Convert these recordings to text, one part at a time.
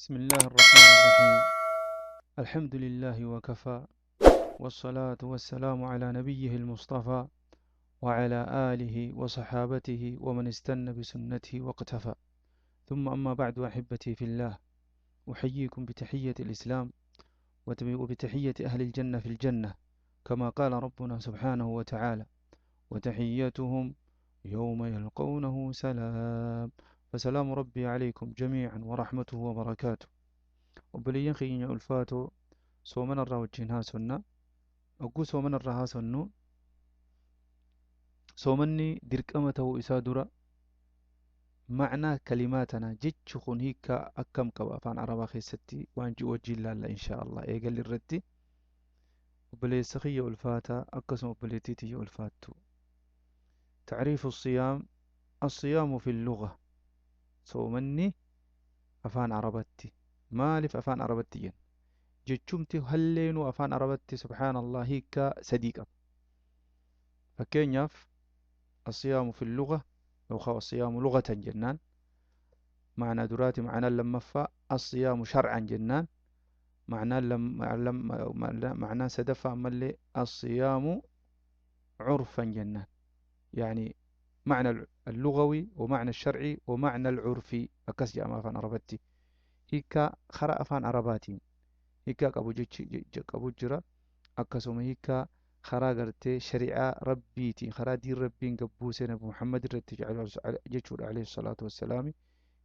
بسم الله الرحمن الرحيم. الحمد لله وكفى، والصلاة والسلام على نبيه المصطفى وعلى آله وصحابته ومن استنى بسنته واقتفى. ثم أما بعد، أحبتي في الله، أحييكم بتحية الإسلام وبتحية أهل الجنة في الجنة، كما قال ربنا سبحانه وتعالى: وتحيتهم يوم يلقونه سلام. فسلام ربي عليكم جميعا ورحمته وبركاته. Obboleeyyan keenya ulfaatoo, soomana irraa wajjin haasonna. Hogguu soomana irraa haasonnu, soomanni dirqama ta'uu isaa dura ma'naa kalimaa tanaa, jechi kun hiikkaa akkam qaba afaan Arabaa keessatti waan ji'u wajjin laalla, inshaa Allah. Eegalli irratti, obboleessa kiyya ulfaataa, akkasuma obboleettii tiyya ulfaattu, تعريف الصيام. الصيام في اللغة، soomanni afaan Arabatti maaliif afaan Arabatti jenna? Jechumti halleenuu afaan Arabatti, subhaanallah, hiikkaa sadii qaba. Fakkeenyaaf, الصيام في اللغة yookaan الصيام لغة jennaan معنى duraati. معنى lammaffaa الصيام شرعا jennaan معنى لم لم معنى sadaffaa ammallee الصيام عرفا jennaan. يعني معنى اللغوي ومعنى الشرعي ومعنى العرفي akkas jedhama afaan Arabatti. Hiikkaa karaa afaan Arabaatiin hiikkaa qabu jechi qabu jira, akkasuma hiikkaa karaa gartee shari'aa Rabbiitiin, karaa diin Rabbiin gabbuusee Nabi Muhammad irratti jechuudha, عليه الصلاة والسلام,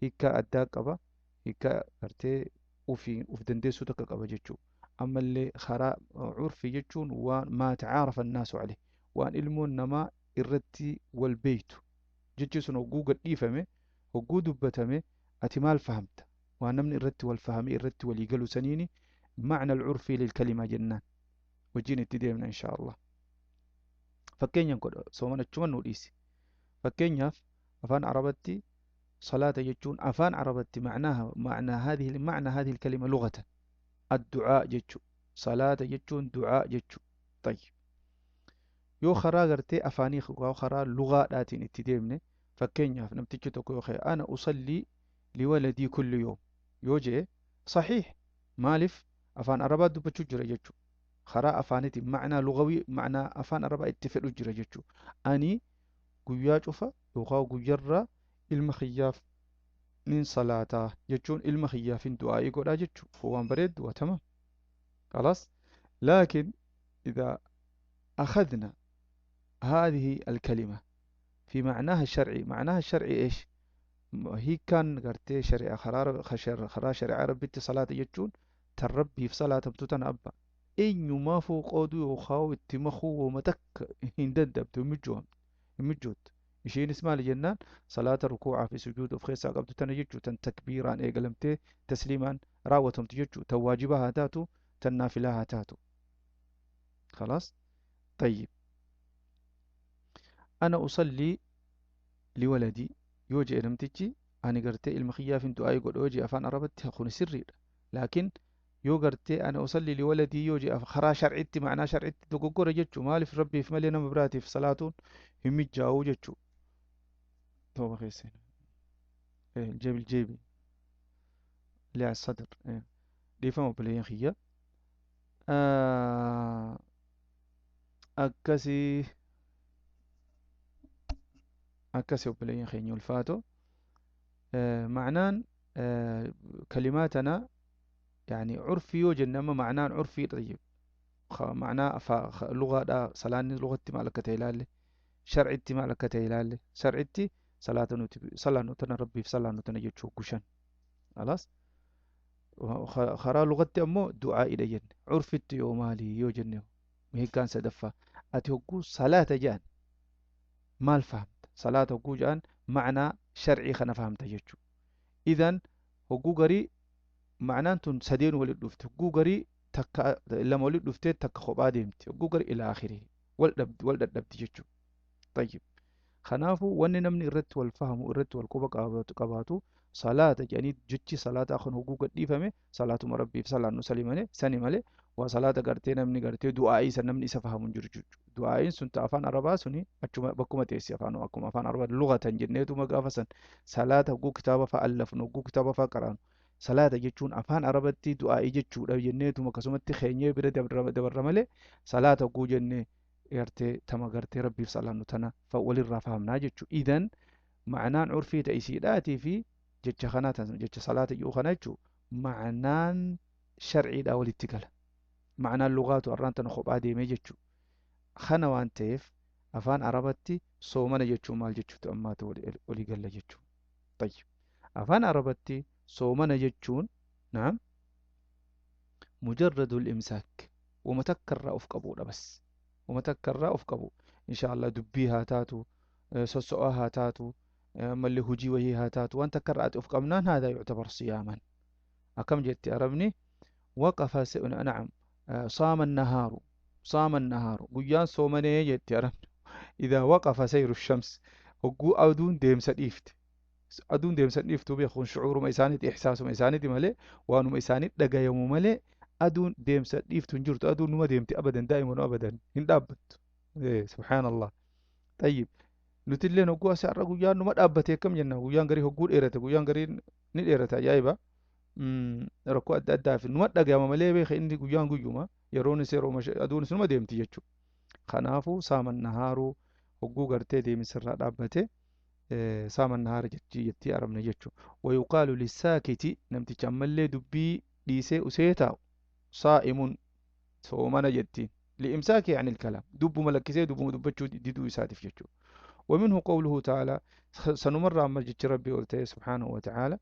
hiikkaa addaa qaba, hiikkaa gartee ufii uf dandeessuu takka qaba jechuu. Ammallee karaa curfii jechuun waan ما تعارف الناس عليه, waan ilmoon namaa irratti wal beeytu jechi sun hogguu gadhiifame, hogguu dubbatame, ati maal fahamta? Waan namni irratti wal fahame, irratti walii galu saniini معنى العرفي للكلمة jennaan. Wajjin itti deemna, insha Allah. Fakkeenyaan godha, soomana achuman nu dhiisi. Fakkeenyaaf, afaan Arabatti salaata jechuun, afaan Arabatti معناها معنى هذه معنى هذه الكلمة لغة الدعاء jechuu. Salaata jechuun du'aa jechuu. طيب, yoo karaa gartee afaanii, yoo karaa lugaadhaatiin itti deemne, fakkeenyaaf namtichi tokko yoo ka'e "أنا أصلي لولدي كل يوم" yoo jedhe, صحيح. Maaliif? Afaan Arabaa dubbachuu jira jechuu. Karaa afaaniitiin معنى لغوي, معنى afaan Arabaa itti fedhu jira jechuu. Ani guyyaa cufa yookaan guyyarraa ilma kiyyaaf nin salaataa jechuun ilma kiyyaafin du'aa'ii godhaa jechuu. Waan bareeddu وتمام خلاص. لكن إذا أخذنا هذه الكلمة في معناها الشرعي، معناها الشرعي إيش؟ هي كان gartee shari'a karaa shari'aa Rabbitti salaata jechuun tan Rabbiif salaatamtu tana abba eenyumaafuu qooduu yookaan itti makuu wama takka hin danda'amtu, hin mijoottu. Isheenis maali jennaan, salaata rukuucaa fi sujuuda of keessaa qabdu tana jechuu, tan takbiiraan eegalamtee tasliimaan raawwatamtu jechuu, tan waajibaa haa taatu, tan naafilaa haa taatu. خلاص. طيب, "أنا أصلي لولدي" yoo jedhe namtichi, ani gartee ilma kiyyaafin du'aa'ii godha yoo jedhe, afaan Arabatti kun sirriidha. Laakiin yoo gartee "أنا أصلي لولدي" yoo jedhe karaa sharcitti, ma'anaa sharcitti dogoggora jechuu. Maaliif? Rabbiif malee nama biraatiif salaatuun hin mijaa'uu jechuu. Tooba keesseen الجيب الجيبي اللي على الصدر. Dhiifama, obboleeyyan kiyya. Akkasii akkasii, obboleeyyan keenya ulfaato, معنaan kalimaa tana يعني عرفي yoo jenne amma معنaan عرفي. طيب, معنaa lugaadha. Salaanni lugatti maal akka ta'e ilaalle, sharcitti maal akka ta'e ilaalle. Sharcitti salaata nuti salaannu tana, Rabbiif salaannu tana jechuu gushan. خلاص. Karaa lugatti ammoo du'aa'idha jenne. Curfitti yoo maali yoo jenne, hiikkaan sadaffaa, ati hogguu salaata jedhan maal fahamta? Salaata hogguu jedhan معنى sharcii kana fahamta jechuu. إذن hogguu garii ma'naan tun sadeen walit dhufte, hogguu garii takka lama walit dhuftee takka kophaa deemti, hogguu garii إلى آخره wal dhabdi, wal dhadhabdi jechuu. طيب, kanaafuu wanni namni irratti wal fahamu, irratti wal quba qabaatu, salaata jedhanii jechi salaataa kun hogguu gadhiifame salaatuma Rabbiif salaannu sali malee, sani malee waa salaata gartee namni gartee du'aa'ii san namni isa fahamu hin jiru jechuudha. Du'aa'iin sun ta afaan Arabaa suni achuma bakkuma teessi. Afaan akkuma afaan Arabaa lugatan jenneetuma gaafa san salaata hogguu kitaaba fa'a allafnu, hogguu kitaaba fa'a qaraanu. Salaata jechuun afaan Arabatti du'aa'ii jechuudha jenneetuma akkasumatti keenyee bira dabarra malee salaata hogguu jennee gartee tama gartee rabbiif salaannu tana walirraa fahamnaa jechuudha. Idan ma'anaan curfii ta isiidhaatii fi jecha kanaa jecha salaata jedhu kana jechuudha ma'anaan sharciidhaa walitti gala. Ma'anaan lugaatu har'aan tana kophaa deemee jechuudha. Kana waan ta'eef afaan Arabatti soomana jechuun maal jechuutu ammaatu walii galla jechuudha. Tayyib. Afaan Arabatti soomana jechuun naam mujarradul imsaak wama takka irraa of qabuudha bas. Wama takka irraa of qabu. Insha Allah dubbii haa taatu, sosso'aa haa taatu, ammallee hojii wayii haa taatu waan takka irraa ati of qabnaan haadaa yuctabar siyaaman. Akkam jetti Arabni waqafa na'am saama nahaaru saama nahaaru guyyaan soomanee jetti Arabni. Idaa waqafa sayru shams hogguu aduun deemsa dhiifte. Aduun deemsa dhiiftuu beekuun shucuuruma isaaniiti ihsaasuma isaaniiti malee waanuma isaanii dhagayamu malee aduun deemsa dhiiftu hin jirtu aduun numa deemti abadan daa'iman abadan hin dhaabbattu. Subhaanallah. Tayyib. Nuti illee hogguu asii har'a guyyaan numa dhaabbate akkam jenna guyyaan garii hogguu dheerate guyyaan garii ni dheerate ajaa'iba. Rakkoo adda addaa fi numa dhagayama malee beeka inni guyyaan guyyuma yeroonis yeroo aduunis numa deemti jechuudha. Kanaafuu saaman nahaaruu hogguu gartee deemsirraa dhaabbate saaman nahaara jettii arabne jechuudha. Wayuqaalu lissaakiti namticha ammallee dubbii dhiisee usee taa'u saa'imun soomana jettiin. Li'imsaaki ani kalaam dubbuma lakkisee dubbuma dubbachuu diduu isaatiif jechuudha. ومنه قوله تعالى سنمر عما جت ربي قلته سبحانه وتعالى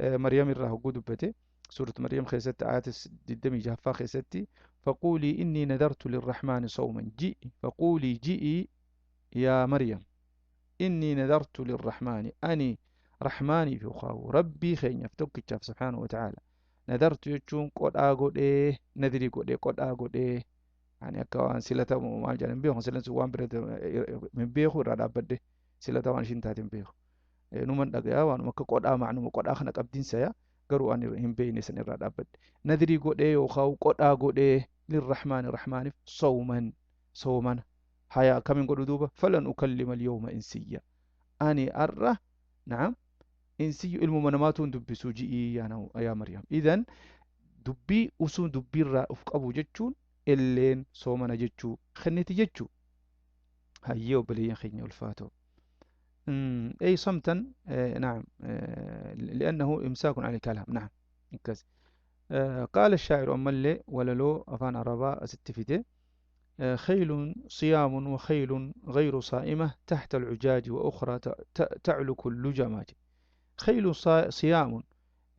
مريم الراه دبته سورة مريم خيست آيات ددمي جهفا خيستي فقولي إني نذرت للرحمن صوما جئ فقولي جئي يا مريم إني نذرت للرحمن أني رحماني في خاو ربي خين يفتك سبحانه وتعالى نذرت يجون قد أقول إيه نذري قد إيه قد أقول إيه يعني أكوان سلة ما جانب بيهم سلة سوان برد من بيخو رada badde silata waan ishiin taateen beeku numan dhagayaa waanuma akka qodhaa macnuma qodhaa kana qabdiinsa yaa garuu ani hin beekne san irraa dhaabbadde nadrii godhee yookaan qodhaa godhee lirrahmaani rahmaaniif sawman soomana haya akkamiin godhu duuba falan ukallima alyawma insiyya ani arra na'am insiyyu ilmuma namaatu hin dubbisu ji'ii yaa Maryam idan dubbii usuun dubbiirraa of qabu jechuun illeen soomana jechuu kenniti jechuu hayyee obboleeyyan keenya ulfaatoo أي صمتا نعم لأنه إمساك عن الكلام نعم كذا. قال الشاعر أملي وللو أفان عربا ستفيده خيل صيام وخيل غير صائمة تحت العجاج وأخرى تعلك اللجمات. خيل صيام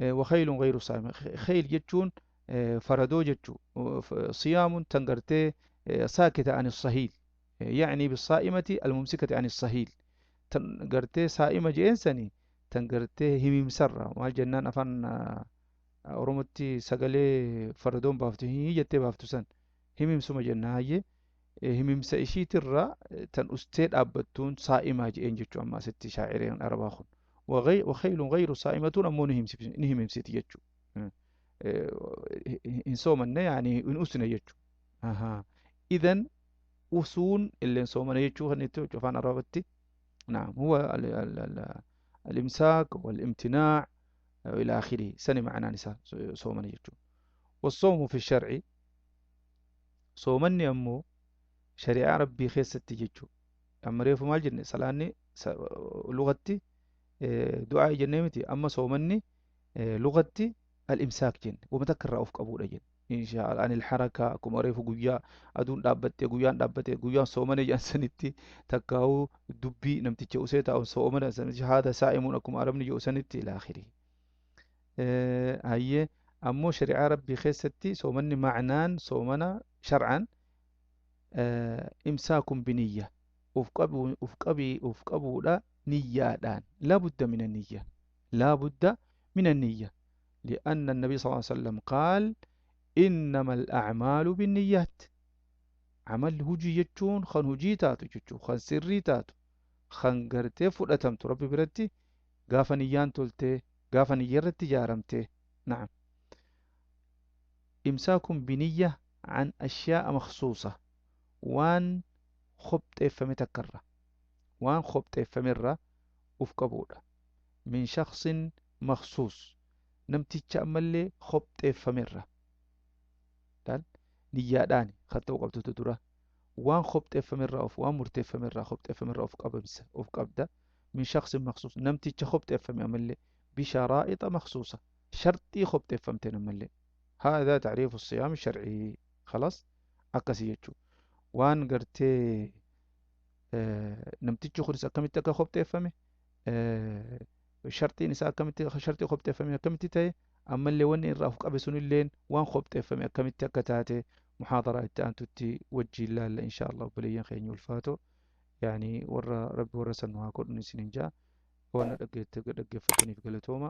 وخيل غير صائمة خيل جتون فردو جتو صيام تنقرتي ساكتة عن الصهيل يعني بالصائمة الممسكة عن الصهيل تنقرتي صائمة جينسني تنقرتي هميم سرة مال جنان أفان أورمتي سقالي فردون بافتو هي جتي بافتو سن هميم سما جنة هي هميم سإشي ترى تن أستيد أبتون صائمة جين جتو أما ست شاعرين أرباخون وخيل غير صائمة أمو نهم ستي جتو إن صومنا يعني إن أسنا جتو أها إذن أسون اللي صومنا جتو هنيتو جفان أربتي نعم هو ال ال ال الإمساك والامتناع إلى آخره سنة معنا نساء صومنا جتو. والصوم في الشرع صومني أمو شريعة ربي خيستي جتو أما ريفو مال جنة سلاني لغتي دعاء جنمتي أما صومني لغتي الإمساك جن ومتكرر أفق أبو رجل إن شاء الله عن الحركة كم ريفو قويا أدون دابتي قويا دابتي قويا صومني جنسنتي تكاو دبي نمتي أسيتا أو صومنا هذا سائم أكم أرمني جوسنتي إلى آخره. هي أمو شريعة ربي خيستي صومني معنان صومنا شرعا إمساك بنية أفقبو لا نية الآن لا بد من النية لا بد من النية لأن النبي صلى الله عليه وسلم قال إنما الأعمال بالنيات عمل هجي يجون خن هجي تاتو جتشو خن سري تاتو خن قرتي فرأتمت ربي برتي قافا نيان تلتي قافا نيرتي جارمتي نعم. إمساك بنية عن أشياء مخصوصة وان خبت فمتكرة وان خبت فمرة أفقبولة من شخص مخصوص Namticha ammallee khobxeeffamerra laal niyyaadhaani kan ta'uu qabdutu dura waan khobxeeffamerraa of waan murteeffamerraa khobxeeffamerraa of qabamsa of qabda. Min shakhsin makhsuus, namticha khobxeeffame ammallee bisharaa'ixa makhsuusa, sharxii khobxeeffamteen ammallee. هذا تعريف الصيام الشرعي. خلاص akkasii jechuu waan gartee namtichi kunis akkamitti akka khobxeeffame, sharxiin isaa akkamitti sharxii khobxeeffame akkamitti ta'e, ammallee wanni irraa of qabe sunilleen waan khobxeeffame akkamitti akka taate muhaadaraa itti aantutti wajjiin laalla insha Allah. Obboleeyyan keenya ulfaato, yani warra rabbi warra san nu haa godhun isinin jaa. Waan dhaggeeffataniif galatooma.